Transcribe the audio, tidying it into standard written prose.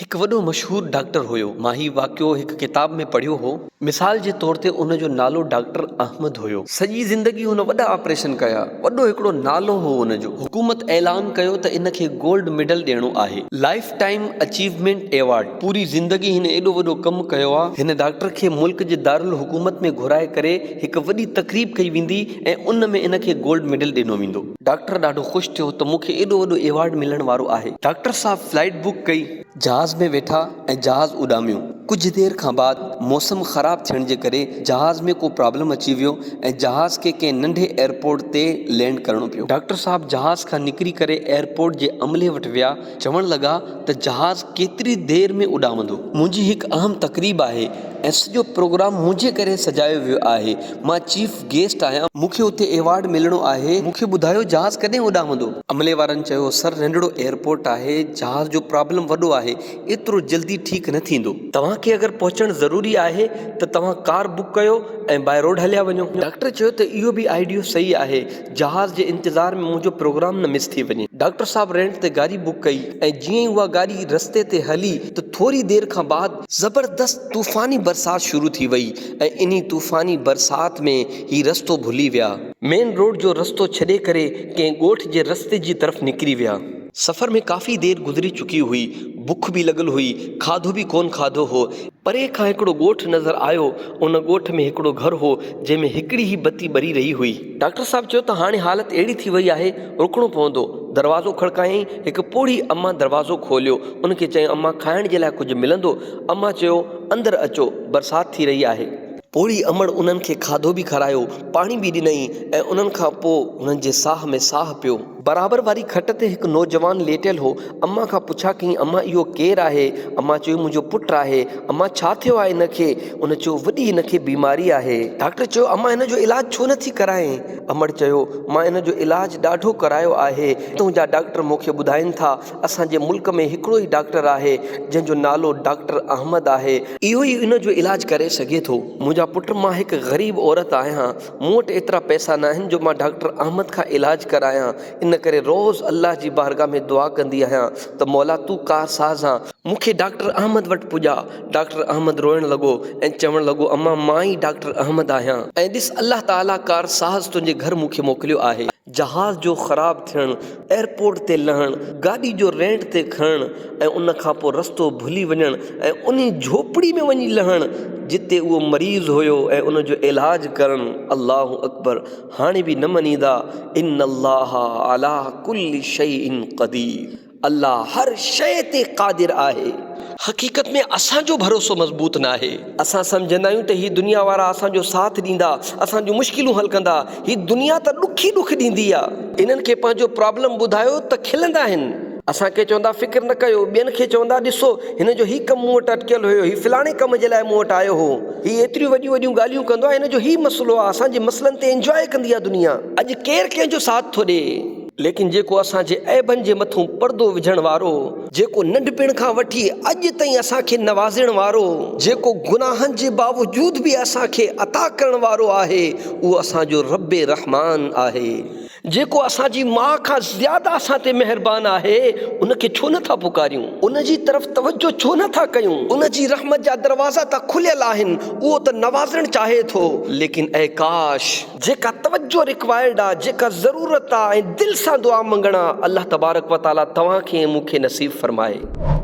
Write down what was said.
هڪ وڏو مشهور ڊاڪٽر هيو. مان هي واقعو هڪ ڪتاب ۾ پڙهيو هو. مثال جي طور تي ان جو نالو ڊاڪٽر احمد هيو. سڄي زندگي هن وڏا آپريشن ڪيا. وڏو هڪڙو نالو هو ان جو. حڪومت اعلان ڪيو ته ان کي گولڊ ميڊل ڏيڻو آهي. Life time achievement award. پوري زندگي هن ايڏو وڏو ڪم ڪيو آ. هن ڊاڪٽر کي ملڪ جي دارالحڪومت ۾ گهرائي ڪري هڪ وڏي تقريب ڪئي ويندي ۽ ان ۾ ان کي گولڊ ميڊل ڏنو ويندو. ڊاڪٽر ڏاڍو خوش ٿيو ته مون کي ايڏو وڏو ايوارڊ ملڻ وارو آهي. ڊاڪٽر صاحب فلائيٽ بڪ ڪئي. جهاز ۾ ويٺا ۽ جهاز اڏاميو. ڪجهه دير کان بعد موسم خراب ٿيڻ جي ڪري جهاز ۾ ڪو پرابلم اچي ويو ۽ جهاز کي ڪنهن ننڍي ايئرپورٽ تي لينڊ ڪرڻو پيو. ڊاڪٽر صاحب جهاز کان نڪري ڪري ايئرپورٽ جي عملي وٽ ويا، چوڻ لڳا ته جهاز ڪيتري دير ۾ اڏامندو؟ منهنجي هڪ اهم تقريب آهي ۽ سڄو پروگرام منهنجي ڪري سجايو ويو آهي. مان چيف گيسٽ آهيان، مون کي اتي ايوارڊ ملڻو آهي، مون کي ٻڌايو جهاز ڪڏهن اڏامندو؟ عملي وارن چيو، سر ننڍڙو ايئرپورٽ آهي، جهاز جو پرابلم وڏو آهي، ايترو جلدي ٺيڪ نه ٿيندو. توهان کي اگر پهچڻ ضروري آهي ته توهان ڪار بڪ ڪيو ۽ باء روڊ هليا وڃو. ڊاڪٽر چيو ته اهو به آئيڊيو صحيح آهي، جهاز جي انتظار ۾ منهنجو پروگرام نه مس ٿي وڃي. ڊاڪٽر صاحب رينٽ تي گاڏي بڪ ڪئي ۽ جيئن ئي اها گاڏي رستي تي هلي ته ٿوري دير کان بعد زبردست طوفاني برسات شروع ٿي وئي ۽ انهي طوفاني برسات ۾ هي رستو ڀلي ويا. مين روڊ جو رستو ڇڏي ڪري ڪنهن ڳوٺ جي رستي جي طرف نڪري ويا. سفر ۾ ڪافي دير گذري چڪي هئي، بک به لڳل هئي، کاڌو به ڪونه کاڌو هو. پري کان هڪڙو ڳوٺ نظر آيو، ان ڳوٺ ۾ هڪڙو گهر هو، جنهن ۾ هڪڙي ئي بتي ٻري رهي هئي. ڊاڪٽر صاحب چيو ته هاڻي حالت اهڙي ٿي وئي آهي، رڪڻو پوندو. دروازو کڙڪايائين، هڪ پوڙهي امان دروازو کوليو، ان کي چيائين امان کائڻ جي لاء ڪجهه ملندو؟ امان چيو اندر اچو، برسات ٿي رهي آهي. پوڙهي امڙ انهن کي کاڌو به کارايو، پاڻي به ڏنائين ۽ انهن کان پوء هنن جي ساهه ۾ ساهه پيو. برابر واري کٽ تي هڪ نوجوان ليٽيل هو. امان کان پڇا ڪيائين، امان اهو ڪير آهي؟ امان چيو، منهنجو پٽ آهي. امان ڇا ٿيو آهي هن کي؟ ان چيو، وڏي هن کي بيماري آهي. ڊاڪٽر چيو، امان هن جو علاج ڇو نه ٿي ڪرائين؟ امڙ چيو، مان هن جو علاج ڏاڍو ڪرايو آهي. تنهنجا ڊاڪٽر مون کي ٻڌائين ٿا، اسان جي ملڪ ۾ هڪڙو ئي ڊاڪٽر آهي، جنهن جو نالو ڊاڪٽر احمد آهي. اهو ئي ان جو علاج ڪري سگهي ٿو. منهنجا پٽ مان هڪ غريب عورت آهيان. مون وٽ ايترا پئسا ناهن جو مان ڊاڪٽر احمد کان علاج ڪرايان، ان ڪري روز الله جي بارگاهه ۾ دعا ڪندي آهيان ته مولا تون ڪارساز آن، مون کي ڊاڪٽر احمد وٽ پڄاء، ڊاڪٽر احمد روئڻ لڳو ۽ چوڻ لڳو امان مان ئي ڊاڪٽر احمد آهيان ۽ ڏس الله تعاليٰ ڪارساز تنهنجي گهر مون کي موڪليو آهي. جهاز جو خراب ٿيڻ، ايئرپورٽ تي لهڻ، گاڏي جو رينٽ تي کڻڻ ۽ ان کان پوء رستو ڀلي وڃڻ ۽ انهي جهوپڙي ۾ وڃي لهڻ جتي اهو مريض هيو ۽ ان جو علاج ڪرڻ الله اڪبر هاڻي به نه مڃيندا ان الله علي ڪل شيء قدير الله هر شيء تي قادر آهي. حقيقت ۾ اسان جو ڀروسو مضبوط ناهي. اسان سمجهندا آهيون ته هي دنيا وارا اسان جو ساٿ ڏيندا، اسان جون مشڪلون حل ڪندا. هي دنيا ته ڏک ئي ڏک ڏيندي آ. انهن کي پنهنجو پرابلم ٻڌايو ته کلندا آهن. اسان کي چوندا فڪر نه ڪيو، ٻين کي چوندا ڏسو هن جو هي ڪم مون وٽ اٽڪيل هيو، هي فلاڻي ڪم جي لاء مون وٽ آيو هو. هي ايتريون وڏيون وڏيون ڳالهيون ڪندو آهي، هن جو هي مسئلو آ. اسان جي مسئلن تي انجواء ڪندي آ دنيا. اڄ ڪير ڪنهن جو ساٿ ٿو ڏي؟ ليڪن جيڪو اسان جي عيبن جي مٿون پردو وجهڻ وارو، جيڪو ننڍپڻ کان وٺي اڄ تائين اسان کي نوازڻ وارو، جيڪو گناهن جي باوجود به اسان کي عطا ڪرڻ وارو آهي، اهو اسان جو رب رحمان آهي. جيڪو اسان جي ماء کان زياده اسان تي مهربان آهي، ان کي ڇو نه ٿا پڪاريون؟ ان جي طرف توجه ڇو نه ٿا ڪيون؟ ان جي رحمت جا دروازا ته کليل آهن، اهو ته نوازڻ چاهي ٿو. ليڪن اي ڪاش! جيڪا توجه رڪوائرڊ آ، جيڪا ضرورت آ ۽ دل سان دعا منگڻ آ، الله تبارڪ و تعاليٰ توهان کي ۽ مون کي نصيب فرمائي.